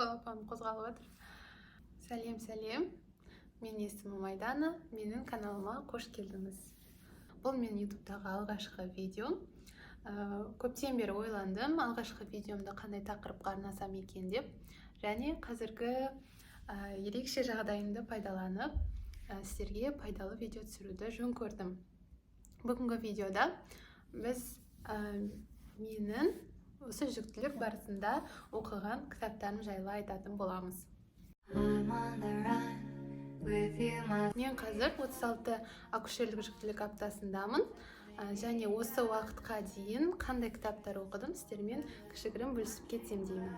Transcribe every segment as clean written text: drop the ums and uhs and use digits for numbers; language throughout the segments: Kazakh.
Балапаным қозғалып жатыр. Сәлем, сәлем! Менің есімім Айдана. Менің каналыма қош келдіңіз! Бұл менің Ютубтағы алғашқы видеом. Көптен бері ойландым, алғашқы видеомды қандай тақырыпқа арнасам екен деп. Және қазіргі ерекше жағдайымды пайдаланып, сіздерге пайдалы видео түсіруді жөн көрдім. Бүгінгі видеода біз менің осы жүктілік барысында оқыған кітаптарым жайлы айтатын боламыз. I'm on the run with you, my Мен қазір 36 акушерлік жүктілік аптасындамын және осы уақытқа дейін қандай кітаптар оқыдым, сіздермен кішігірім бөлісіп кетсем деймін.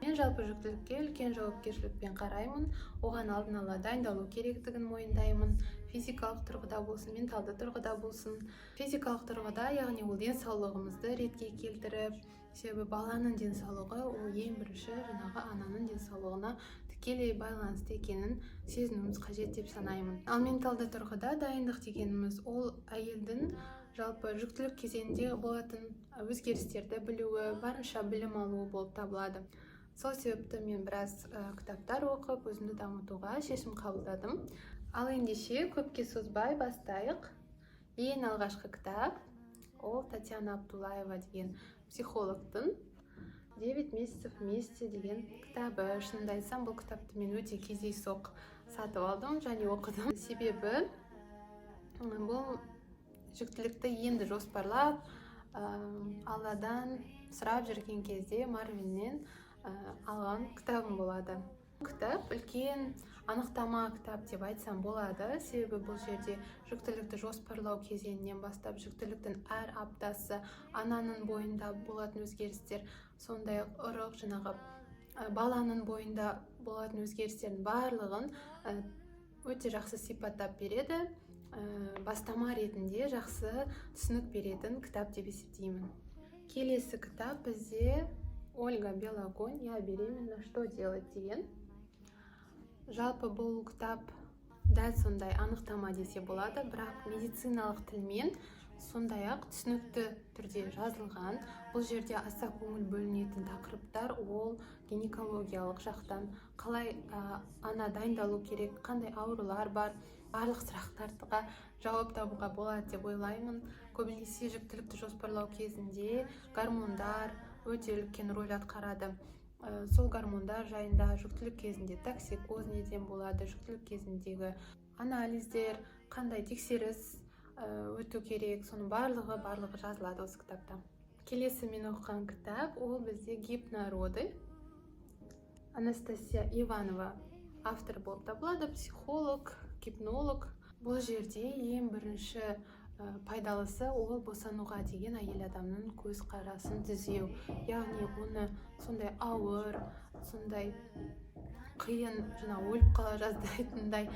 Мен жалпы жүктілікке үлкен жауапкершілікпен қараймын, оған алдын ала дайындалу керектігін мойындаймын. Физикалық тұрғыда болсын, менталды тұрғыда болсын. Физикалық тұрғыда, яғни ол денсаулығымызды ретке келтіріп, себебі баланың денсаулығы ол ең бірінші жаңағы ананың денсаулығына тікелей байланысты екенін сезінуіміз қажет деп санаймын. Ал менталды тұрғыда дайындық дегеніміз ол әйелдің жалпы жүктілік кезеңінде болатын өзгерістерді білуі, барынша білім алуы болып табылады. Сол себепті мен біраз кітаптар оқып, өзімді дамытуға шешім қабылдадым. Ал ендеше көпке созбай бастайық. Ең алғашқы кітап ол Татьяна Абдулаева деген психологтың «Девять месяцев вместе» деген кітабы. Шынымды айтсам, бұл кітапты мен өте кездейсоқ сатып алдым және оқыдым, себебі бұл жүктілікті енді жоспарлап, Алладан сұрап жүрген кезде Марвиннен алған кітабым болады. Кітап үлкен анықтама кітап деп айтсам болады, себебі бұл жерде жүктілікті жоспарлау кезеңінен бастап жүктіліктің әр аптасы, ананың бойында болатын өзгерістер, сондай ақ ұрық, жаңағы баланың бойында болатын өзгерістердің барлығын өте жақсы сипаттап береді. Бастама ретінде жақсы түсінік беретін кітап деп есептеймін. Келесі кітап бізде Ольга Белогонь «Я беременна. Что делать?» деген. Жалпы бұл кітап дәл сондай анықтама десе болады, бірақ медициналық тілмен, сондай ақ түсінікті түрде жазылған. Бұл жерде аса көңіл бөлінетін тақырыптар ол гинекологиялық жақтан қалай ана дайындалу керек, қандай аурулар бар, барлық сұрақтарға жауап табуға болады деп ойлаймын. Көбінесе жүктілікті жоспарлау кезінде гормондар өте үлкен рөл атқарады. Сол гормондар жайында, жүктілік кезінде токсикоз неден болады, жүктілік кезіндегі анализдер, қандай тексеріс өту керек, соның барлығы жазылады осы кітапта. Келесі мен оқыған кітап ол бізде «Гипнороды». Анастасия Иванова автор болып табылады, психолог, гипнолог. Бұл жерде ең бірінші пайдалысы ол босануға деген әйел адамның көзқарасын түзеу, яғни оны сондай ауыр, сондай қиын, жаңағы өліп қала жаздайтындай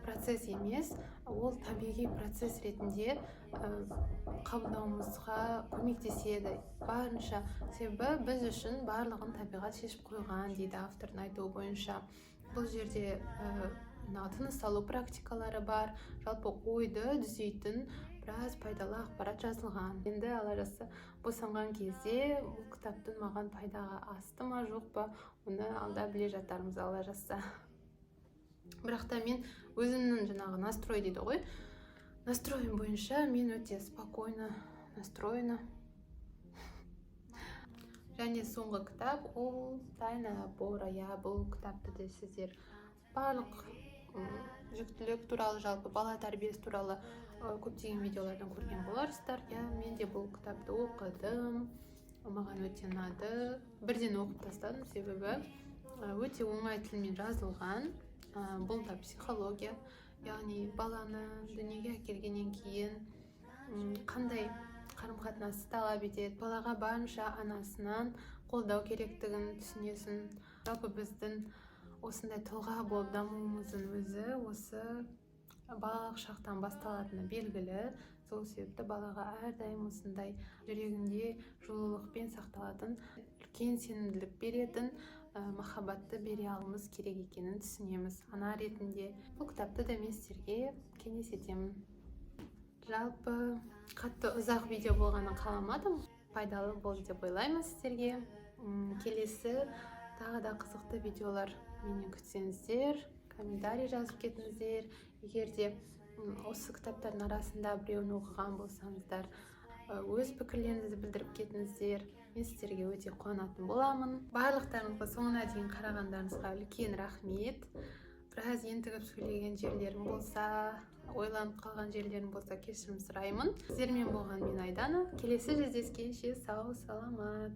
процесс емес, ол табиғи процесс ретінде қабылдауымызға көмектеседі барынша, себебі біз үшін барлығын табиғат шешіп қойған дейді автордың айтуы бойынша. Бұл жерде мына тыныс алу практикалары бар, жалпы ойды түзейтін біраз пайдалы ақпарат жазылған. Енді Алла жазса, босанған кезде бұл кітаптың маған пайдаға асты ма, жоқ па, оны алда біле жатармыз, Алла жазса. Бірақ та мен өзімнің жаңағы настрой дейді ғой, настройым бойынша мен өте спокойно настроена. Және соңғы кітап ол «Тайна отбора». Иә, бұл кітапты да сіздер барлық жүктілік туралы, жалпы бала тәрбиесі туралы көптеген видеолардан көрген боларсыздар. Иә, мен де бұл кітапты оқыдым, маған өте ұнады. Бірден оқып тастадым, себебі өте оңай тілмен жазылған. Бұл да психология, яғни баланы дүниеге әкелгеннен кейін қандай қарым қатынасты талап етеді, балаға барынша анасынан қолдау керектігін түсінесің. Жалпы біздің осындай тұлға болып дамуымыздың өзі осы балалық шақтан басталатыны белгілі. Сол себепті балаға әрдайым осындай жүрегінде жылулықпен сақталатын, үлкен сенімділік беретін махаббатты бере алуымыз керек екенін түсінеміз ана ретінде. Бұл кітапты да мен сіздерге кеңес етемін. Жалпы қатты ұзақ видео болғанын қаламадым, пайдалы болды деп ойлаймын сіздерге. Келесі Тағы да қызықты видеолар менен күтсеңіздер, комментарий жазып кетіңіздер. Егер де осы кітаптардың арасында біреуін оқыған болсаңыздар, өз пікірлеріңізді білдіріп кетіңіздер. Мен сіздерге өте қуанатын боламын. Барлықтарыңызға соңына дейін қарағандарыңызға үлкен рахмет. Біраз ентігіп сөйлеген жерлерім болса, ойланып қалған жерлерім болса, кешірім сұраймын. Сіздермен болған мен, Айдана. Келесі жүздескенше сау саламат.